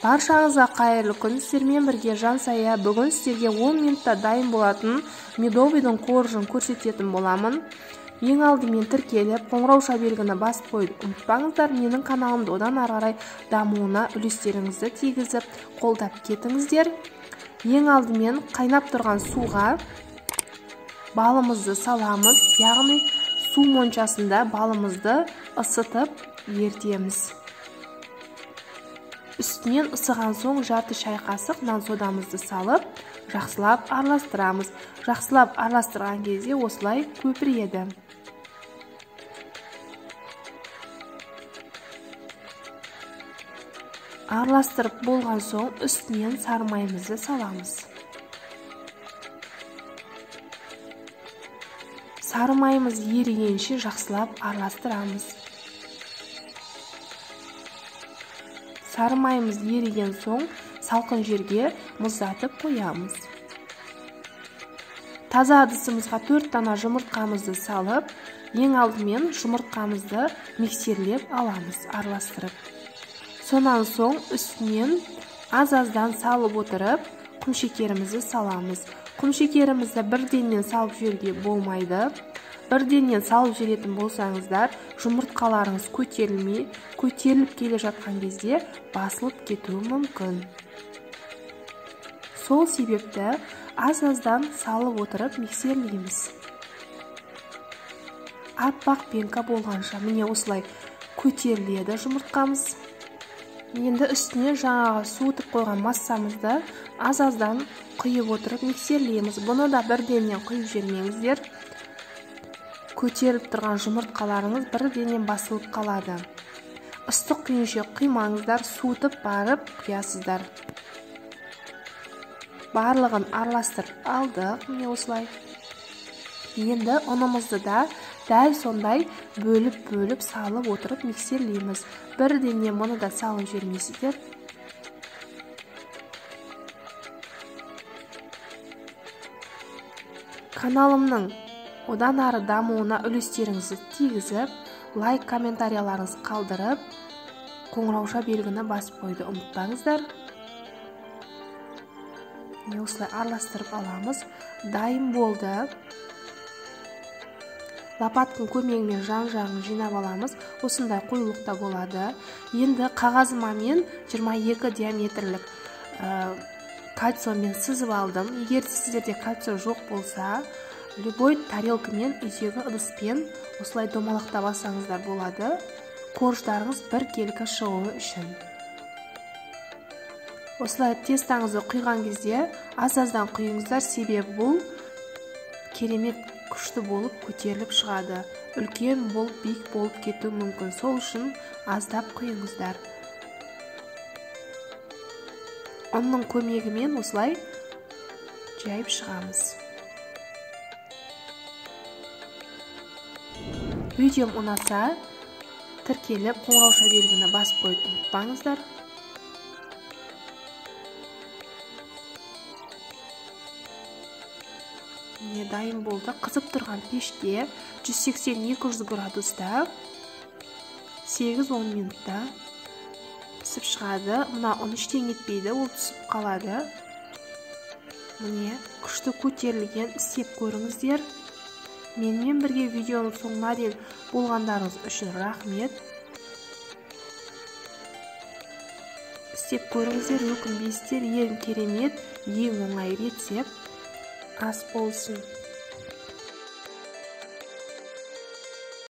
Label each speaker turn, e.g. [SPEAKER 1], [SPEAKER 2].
[SPEAKER 1] Баршаңызға қайырлы күн, сіздермен бірге Жансая. Бүгін сіздерге 10 минутта дайын болатын медовыйдың коржын көрсететін боламын. Ең алдымен тіркеліп, қоңырауша белгіні басып қоюды ұмытпаңыздар. Менің каналымды одан ары қарай дамуына үлестеріңізді тигізіп, қолдап кетіңіздер. Ең алдымен қайнап тұрған суға балымызды саламыз, яғни су моншасында балымызды ысытып ертеміз. Үстінен ысыған соң жарты шай қасық нан содамызды салып, жақсылап араластырамыз. Жақсылап араластырған кезде осылай көпіреді. Араластырып болған соң үстінен сары майымызды саламыз. Сары майымыз ерігенше жақсылап араластырамыз. Сары майымыз еріген соң салқын жерге мұздатып қоямыз. Таза ыдысымызға 4 дана жұмыртқамызды салып, ең алдымен жұмыртқамызды миксерлеп аламыз, араластырып. Сонан соң үстінен аз-аздан салып отырып, құмшекерімізді саламыз. Құмшекерімізді бірденнен салып жіберуге болмайды. Бірденнен салып жіберетін болсаңыздар, жұмыртқаларыңыз көтерілмей, көтеріліп келе жатқан кезде басылып кетуі мүмкін. Сол себепті аз-аздан салып отырып миксерлейміз. Аппақ пенка болғанша міне осылай көтеріледі жұмыртқамыз. Енді үстіне жаңағы суытып қойған массамызды аз-аздан құйып отырып миксерлейміз. Бұны да бірденнен құйып жібермеңіздер. Көтеріліп тұрған жұмыртқаларыңыз бірденнен басылып қалады. Ыстық күйінше құймаңыздар, суытып барып құясыздар. Барлығын араластырып алдық, міне осылай. Енді ұнымызды да дәл сондай бөліп-бөліп салып отырып миксерлейміз. Бірденнен мұны да салып жібермейсіздер. Каналымның одан ары дамуына үлестеріңізді тигізіп, лайк, комментарияларыңызды қалдырып, қоңырауша белгіні басып қоюды ұмытпаңыздар. Міне осылай араластырып аламыз. Дайын болды. Лопатканың көмегімен жан-жағын жинап аламыз. Осындай қоюлықта болады. Енді қағазыма мен 22 диаметрлік кольцомен сызып алдым. Егер сіздерде кольцо жоқ болса, любой тарелкамен, үйдегі ыдыспен осылай домалақтап алсаңыздар болады. Корждарыңыз біркелкі шығуы үшін. Осылай тестаңызды құйған кезде аз-аздан құйыңыздар, себебі бұл керемет күшті болып көтеріліп шығады. Үлкен болып, биік болып кетуі мүмкін. Сол үшін аздап құйыңыздар. Ұнның көмегімен осылай жайып шығамыз. Видеом ұнаса, тіркеліп, қоңырауша белгіні басып қоюды ұмытпаңыздар. Міне дайын болды. Қызып тұрған пеште 180-200 градуста 8-10 минутта пісіп шығады. Мына ұн ештеңе етпейді, ол түсіп қалады. Міне күшті көтерілген, істеп көріңіздер. Менімен бірге видеоның соңына дейін болғандарыңыз үшін рахмет. Істеп көріңіздер, өкінбейсіздер. Ең керемет, ең оңай рецепт. Ас болсын.